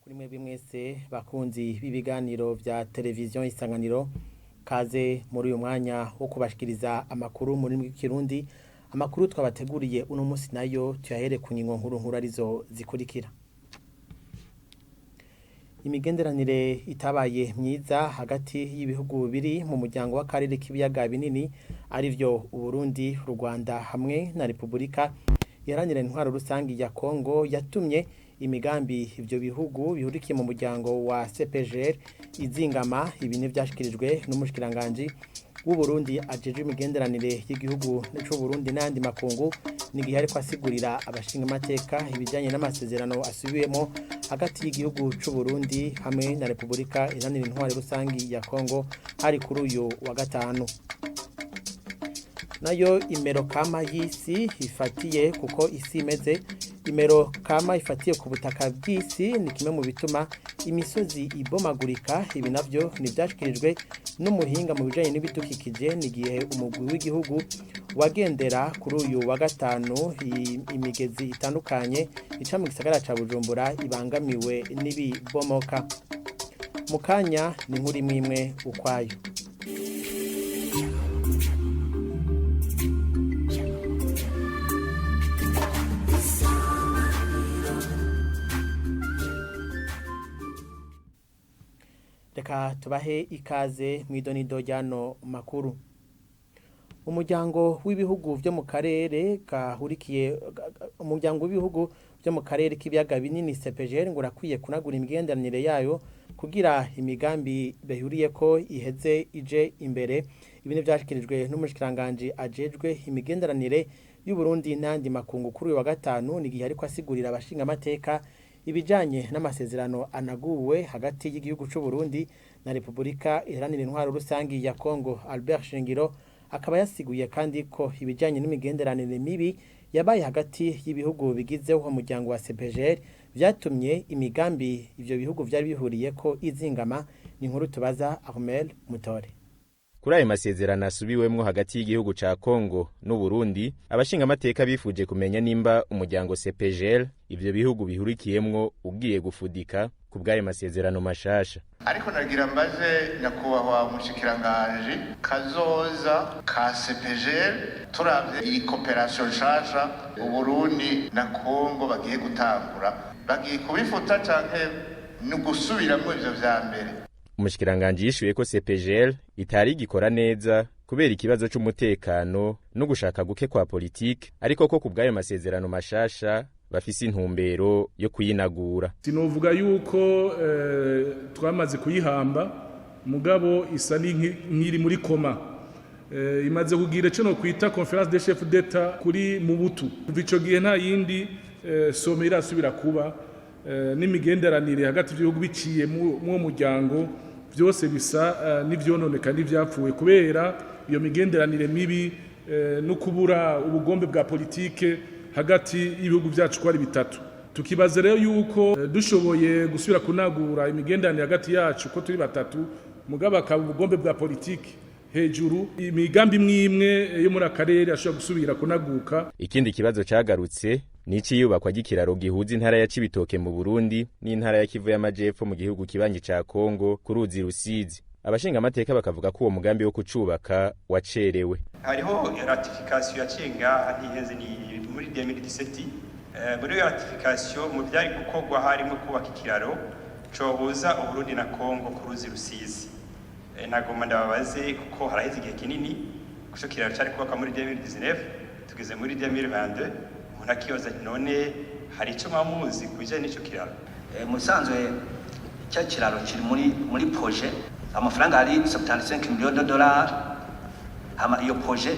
Kuri mwebwe mwese bakunzi b'ibiganiro vya televiziyo Isanganiro, kaze muri uyu mwanya wo kubashikiriza amakuru mu rurimi rw'ikirundi. Amakuru twabateguriye uno munsi nayo tuyahere ku ngingo nkuru nkuru arizo zikurikira: Imigenderanire itabaye myiza hagati y'ibihugu biri mu muryango w'akarere k'ibiyaga binini, arivyo Uburundi, Rwanda hamwe na Repubulika Iharanira Intwaro Rusangi ya Kongo, yatumye imigambi ivyo bihugu bihurikiye mu muryango wa CPGL izingama. Ibi n'ivyashikirijwe n'umushikiranganji w'Uburundi ajejwe imigenderanire y'igihugu c'Uburundi n'ayandi makungu, n'igihe ariko asigurira abashingamateka ibijanye n'amasezerano asubiwemo hagati y'igihugu c'Uburundi hamwe na Repubulika Iharanira Intwaro Rusangi ya Kongo, hari kuri uyu wa gatanu. Nayo imero kama y'isi ifatiye kuko isi imeze, imero kama ifatiye ku butaka bw'isi ni kimwe mu bituma imisozi ibomagurika. Ibi navyo n'ivyashikirijwe n'umuhinga mu bijanye n'ibidukikije, n'igihe umugwi w'igihugu wagendera kuri uyu wa gatanu imigezi itandukanye ica mu gisagara ca Bujumbura ibangamiwe n'ibibomoka. Mu kanya ni inkuru imwe imwe ukwayo. Reka tubahe ikaze mw'idonido ryano makuru. Umuryango w'ibihugu vyo mu karere gahurikiye, umuryango w'ibihugu vyo mu karere k'ibiyaga binini CPGL, ngo urakwiye kunagura imigenderanire yayo kugira imigambi behuriyeko iheze ije imbere. Ibi n'ivyashikirijwe n'umushikiranganji ajejwe imigenderanire y'Uburundi n'ayandi makungu kuri uyu wa gatanu, n'igihe ariko asigurira abashingamateka ibijanye n'amasezerano anaguwe hagati y'igihugu c'Uburundi na Repubulika Iharanira Intwaro Rusangi ya Kongo. Albert Shingiro akaba yasiguye kandi ko ibijanye n'imigenderanire mibi yabaye hagati y'ibihugu bigize uwo muryango wa CPGL vyatumye imigambi ivyo bihugu vyari bihuriyeko izingama. Ni inkuru tubaza Armel Mutore. Kuri ayo masezerano asubiwemwo hagati y'igihugu ca Kongo n'Uburundi, abashingamateka bifuje kumenya nimba umuryango CPGL ivyo bihugu bihurikiyemwo ugiye gufudika ku bw'ayo masezerano mashasha. Ariko nagira mbaze nyakubahwa umushikiranganji, kazoza ka CPGL, turavye iyi coopération nshasha Uburundi na Kongo bagiye gutangura, bagiye kubifuta canke ni ugusubiramwo ivyo vya mbere? Umushikiranganji yishuye ko CPGL itari igikora neza kubera ikibazo c'umutekano no gushaka guke kwa politike, ariko ko ku bw'ayo masezerano mashasha bafise intumbero yo kuyinagura. Sinovuga yuko twamaze kuyihamba, mugabo isa nk'iri muri coma. Imaze kugira ico no kwita conférence des chefs d'État kuri Mubutu. Kuva ico gihe nta yindi sommet irasubira kuba, n'imigenderanire hagati y'ibihugu biciye mu muryango byose bisa n'ivyononeka n'ivyapfuye kubera iyo migenderanire mibi no kubura ubugombe bwa politike hagati y'ibihugu byacu ko ari bitatu. Tukibaza rero yuko dushoboye gusubira kunagura imigenderanire hagati yacu ko turi batatu, mugabo akaba ubugombe bwa politike hejuru, imigambi imwe imwe yo muri akarere ashobora gusubira kunaguka. Ikindi kibazo cagarutse ni iciyubakwa ry'ikiraro gihuza intara ya Cibitoke mu Burundi n'intara ya Kivu y'Amajepfo mu gihugu kibanyi ca Kongo ku ruzi Rusizi. Abashingamateka bakavuga ko uwo mugambi wo kucubaka wacerewe. Hariho ratification yaciye ngaha, ntihenze, ni muri 2017. Muri iyo ratification, mu byari gukorwa harimo kubaka ikiraro cohuza Uburundi na Kongo ku ruzi Rusizi. Nagomba ndababaze, kuko haraheze igihe kinini kuco kiraro cari kubakwa muri 2019, tugeze muri 2022, umuntu akibaza ati: none hari ico muzi ku bijanye n'ico kiraro? Musanzwe cya kiraro kiri muri projet, amafaranga ari 75 millions de dollars. Hama iyo projet,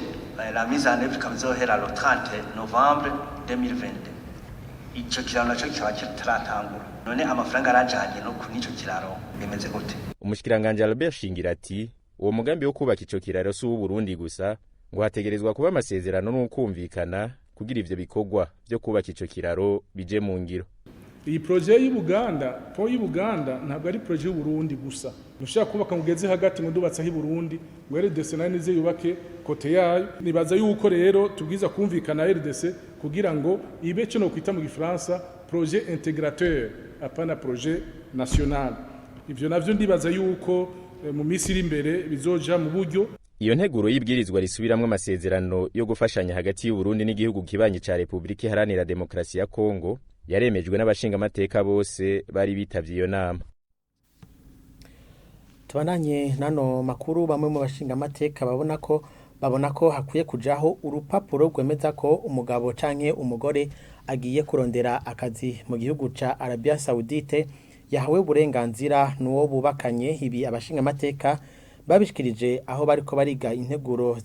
la mise en œuvre ikaba izohera le 30 novembre 2022. Ico kiraro naco kikaba kitaratangura. None amafaranga arajanye no n'ico kiraro bimeze gute? Umushikiranganji Albert Shingira ati uwo mugambi wo kubaka ico kiraro si uw'Uburundi gusa, ngo hategerezwa kuba amasezerano n'ukumvikana kugira ivyo bikorwa vyo kubaka ico kiraro bije mu ngiro. Iyi projet y'Ubuganda, pont y'Ubuganda, ntabwo ari projet y'Uburundi gusa. Ntushobora kubaka ngo ugeze hagati ngo ndubatse aho i Burundi, ngo RDC nayo nize yubake côté yayo. Nibaza yuko rero tubwiza kumvikana RDC kugira ngo ibe cyo no kwita mu Gifaransa projet intégrateur. apana projet national. Ivyo navyo ndibaza yuko mu minsi iri imbere bizoja mu buryo. Iyo nteguro y'ibwirizwa risubiramwo amasezerano yo gufashanya hagati y'u Burundi n'igihugu kibanyi ca Republika Iharanira Demokarasi ya Kongo yaremejwe n'abashingamateka bose bari bitavye iyo nama. Tubananye nano makuru. Bamwe mu bashingamateka babona ko hakwiye kujaho urupapuro rwemeza ko umugabo canke umugore agiye kurondera akazi mu gihugu ca Arabia Saoudite yahawe uburenganzira n'uwo bubakanye. Ibi abashingamateka babishikirije aho bariko bariga integuro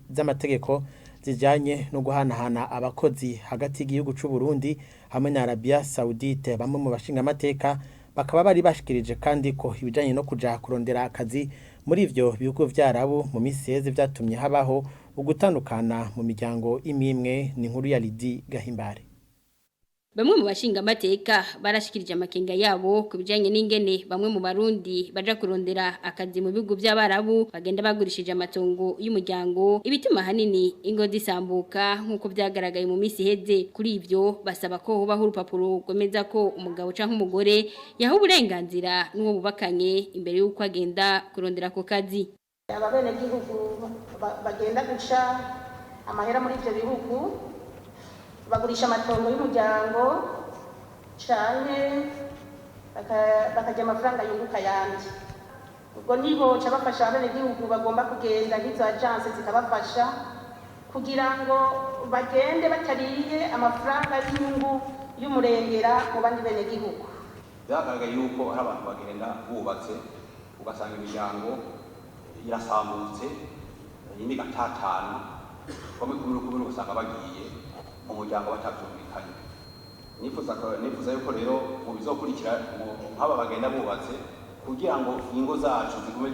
z'amategeko zijanye no guhanahana abakozi hagati y'igihugu c'u Burundi hamwe na Arabia Saoudite. Bamwe mu bashingamateka bakaba bari bashikirije kandi ko ibijanye no kuja kurondera akazi muri ivyo bihugu vy'Arabu mu misi iheze vyatumye habaho ugutandukana mu miryango imwe. Ni inkuru ya Lydie Gahimbare. Bamwe mu bashingamateka barashikirije amakenga yabo ku bijanye n'ingene bamwe mu Barundi baja kurondera akazi mu bihugu by'Abarabu bagenda bagurishije amatongo y'umuryango, ibituma hanini ingo zisambuka nk'uko byagaragaye mu misi iheze. Kuri ivyo basaba ko hubaho urupapuro rwemeza ko umugabo canke umugore yaha uburenganzira n'uwo bubakanye imbere y'uko agenda kurondera ako kazi. Ababenegihugu bagenda guca amahera muri ivyo bihugu bagurisha amatongo y'umuryango canke bakarya amafaranga yunguka ayandi. Ubwo nibo ca bafasha abenegihugu bagomba kugenda, nk'izo agence zikabafasha kugira ngo bagende batariye amafaranga y'inyungu y'umurengera mu bandi benegihugu. Byagaragaye yuko hari abantu bagenda bubatse, ugasanga imiryango irasambutse, indi igatatana, bamwe kumwe kumwe ugasanga bagiye mu muryango batabyumvikanye. Nifuza yuko rero mu bizokurikira nk'aba bagenda bubatse, kugira ngo ingo zacu zigume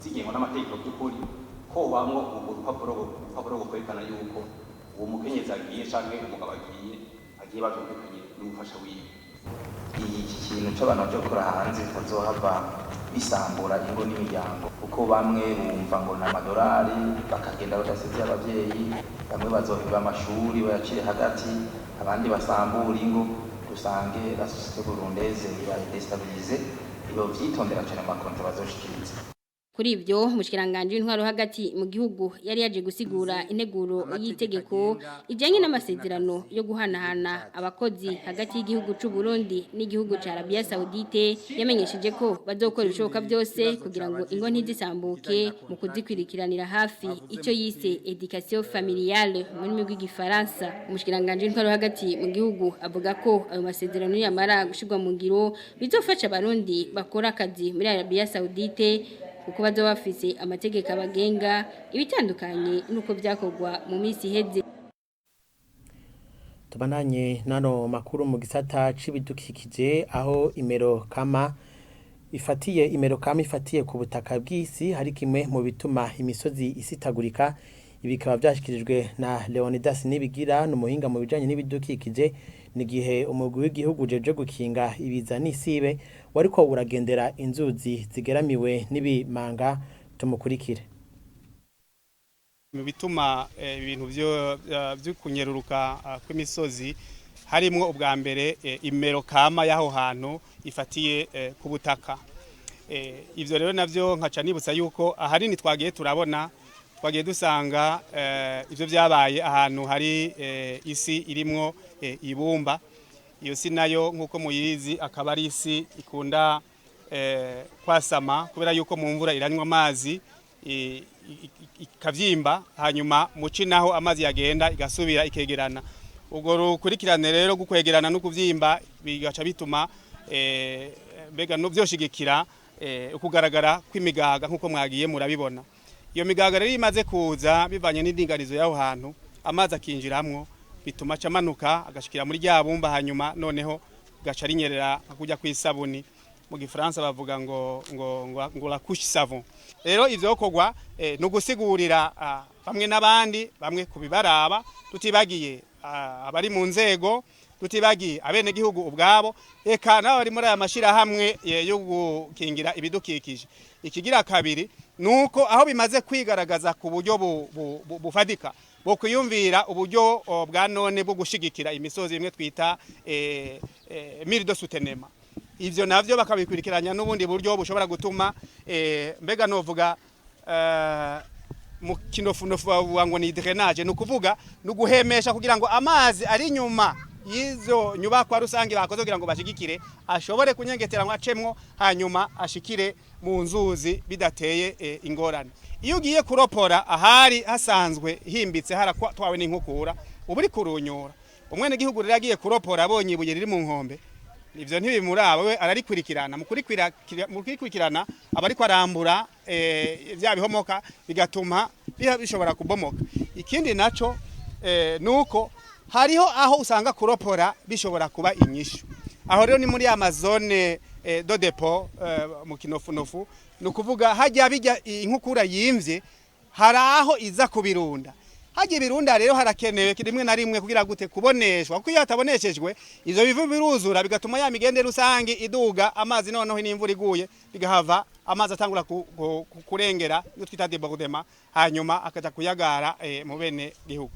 zigengwa n'amategeko by'ukuri, ko bamwo urwo rupapuro rwo kwerekana yuko uwo mukenyezi agiye canke umugabo agiye bavyumvikanye n'umufasha wiwe. Iki kintu cy'abantu byo gukora hanze bitazohava bisambura ingo n'imiryango, kuko bamwe bumva ngo ni amadolari, bakagenda badasize ababyeyi. Bamwe bazoheba amashuri bayacire hagati, abandi basambura ingo, dusange la société burundaise ibaye déstabilisée. Ibo vyitondera cyane mu makonti bazoshikiriza. Kuri ibyo, umushikiranganje w'intwaro hagati mu gihugu yari yaje gusigura integuro y'itegeko ijyanye n'amasezerano yo guhanahana abakozi hagati y'igihugu c'u Burundi n'igihugu ca Arabia Saoudite, yamenyesheje ko bazokora ibishoboka byose kugira ngo ingo ntizisambuke mu kuzikwirikiranira hafi, icyo yise éducation familiale mu rurimi rw'Igifaransa. Umushikiranganje w'intwaro hagati mu gihugu avuga ko ayo masezerano yamara gushirwa mu ngiro bizofasha Abarundi bakora akazi muri Arabia Saoudite, kuko bazoba bafise amategeko abagenga, ibitandukanye nuko byakorwa mu minsi iheze. Tubananye nano makuru mu gisata c'ibidukikije, aho imero kama ifatiye ku butaka bw'isi hari kimwe mu bituma imisozi isitagurika. Ibi bikaba byashikirijwe na Leonidas Nibigira, n'umuhinga mu bijanye n'ibidukikije, ni gihe umugwi w'igihugu jeje gukinga ibiza n'isibe wariko uragendera inzuzi zigeramiwe n'ibimanga. Tumukurikire. Mu bituma ibintu byo kunyeruruka kw'imisozi harimwo ubwa mbere imero kama y'aho hantu ifatiye ku butaka. Ivyo rero navyo nkaca nibutsa yuko ahanini twagiye turabona, twagiye dusanga ivyo byabaye ahantu hari isi irimwo ibumba. Iyo si nayo, nk'uko muyizi, akaba ari isi ikunda kwasama kubera yuko mu mvura iranywa amazi ikavyimba, hanyuma muci naho amazi yagenda igasubira ikegerana. Ubwo rukurikirane rero gukwegerana no kuvyimba bigaca bituma mbega no vyoshigikira ukugaragara kw'imigaga nk'uko mwagiye murabibona. Iyo migaga rero imaze kuza bivanye n'indinganizo y'aho hantu, amazi akinjiramwo, bituma acamanuka agashikira muri rya bumba, hanyuma noneho gaca rinyerera nka kujya kw'isabuni. Mu Gifaransa bavuga ngo la couche savon. Rero ivyo kogwa no gusigurira bamwe n'abandi, bamwe kubibaraba, tutibagiye abari mu nzego, tutibagiye abenegihugu ubwabo, eka n'abari muri aya mashirahamwe yo gukingira ibidukikije. Ikigira kabiri nuko aho bimaze kwigaragaza ku buryo bufatika Bo kwiyumvira uburyo bwa none bwo gushigikira imisozi imwe twita mur de soutènement. Ivyo navyo bakabikurikiranya n'ubundi buryo bushobora gutuma mbega novuga mu kinofunofu bavuga ngo ni drainage, ni ukuvuga ni uguhemesha kugira ngo amazi ari inyuma y'izo nyubakwa rusange bakoze kugira ngo bashigikire ashobore kunyengetera ngo acemwo, hanyuma ashikire mu nzuzi bidateye ingorane. Iyo ugiye kuropora ahari hasanzwe himbitse haratwawe n'inkukura, uba uri kurunyura umwene gihugu. Rero agiye kuropora abonye ibuye riri mu nkombe, ivyo ntibimuraba, we ararikurikirana. Mu kurikurikirana aba ariko arambura vya bihomoka, bigatuma bishobora kubomoka. Ikindi naco nuko hariho aho usanga kuropora bishobora kuba inyishu. Aho rero ni muri ama zones de dépôt mu kinofunofu, ni ukuvuga hajya bijya inkukura yimvye, hari aho iza kubirunda. Hajya ibirunda rero harakenewe rimwe na rimwe kugira gute? Kuboneshwa, kuko iyo hataboneshejwe ivyo bivu biruzura, bigatuma ya migende rusange iduga amazi, noneho n'imvura iguye bigahava amazi atangura kurengera, iyo twita débordement, hanyuma akaja kuyagara mu bene gihugu.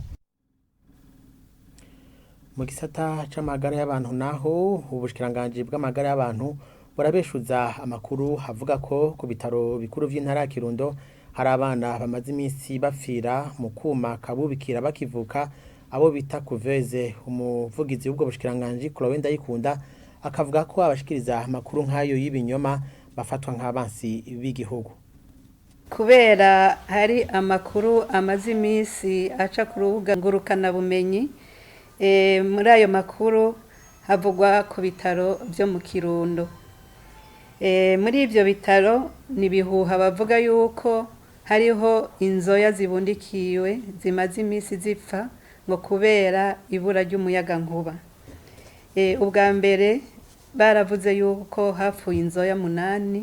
Mu gisata c'amagara y'abantu naho, ubushikiranganji bw'amagara y'abantu burabeshuza amakuru avuga ko ku bitaro bikuru vy'intara ya Kirundo hari abana bamaze iminsi bapfira mu kuma kabubikira bakivuka, abo bita couveuse. Umuvugizi w'ubwo bushikiranganji, Chloé Ndayikunda, akavuga ko abashikiriza amakuru nk'ayo y'ibinyoma bafatwa nk'abansi b'igihugu. Kubera hari amakuru amaze iminsi aca ku rubuga ngurukanabumenyi, muri ayo makuru havugwa ku bitaro byo mu Kirundo. Muri ibyo bitaro ni ibihuha, bavuga yuko hariho inzoya zibundikiwe zimaze iminsi zipfa ngo kubera ibura ry'umuyagankuba. Ubwa mbere baravuze yuko hapfuye inzoya 8,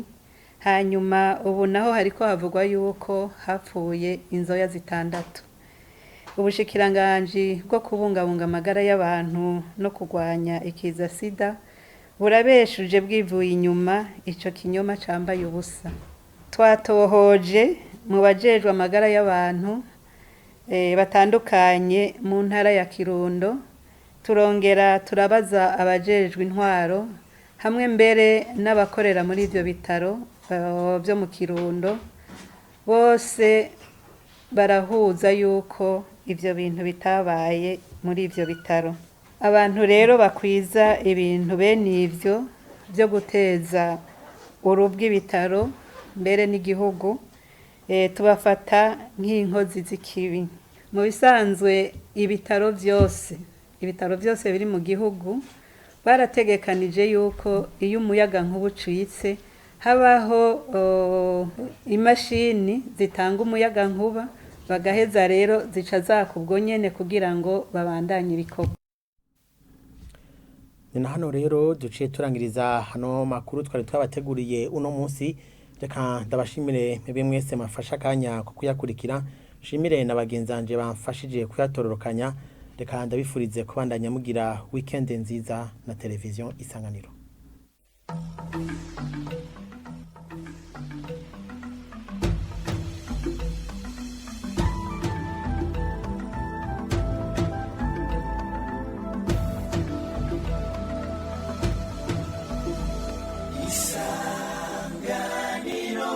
hanyuma ubu naho hariko havugwa yuko hapfuye inzoya 6. Ubushikiranganji bwo kubungabunga amagara y'abantu no kurwanya ikiza sida burabeshuje bwivuye inyuma ico kinyoma cambaye ubusa. Twatohoje mu bajejwe amagara y'abantu batandukanye mu ntara ya Kirundo, turongera turabaza abajejwe intwaro, hamwe mbere n'abakorera muri ivyo bitaro vyo mu Kirundo. Bose barahuza yuko ivyo bintu bitabaye muri ivyo bitaro. Abantu rero bakwiza ibintu bene ivyo byo guteza urubwa ibitaro mbere n'igihugu, tubafata nk'inkozi z'ikibi. Mu bisanzwe ibitaro byose biri mu gihugu barategekanije yuko iyo umuyaga nkuba ucitse habaho imashini zitanga umuyaga nkuba, bagaheza rero zica zaka ubwo nyene kugira ngo babandanye ibikorwa. Ni na hano rero duciye turangiriza hano makuru twari twabateguriye uno munsi. Reka ndabashimire mwebwe mwese mafasha akanya ko kuyakurikira, nshimire na bagenzanje bamfashije kuyatororokanya. Reka ndabifurize kubandanya mugira weekend nziza na televiziyo Isanganiro. Isanganiro.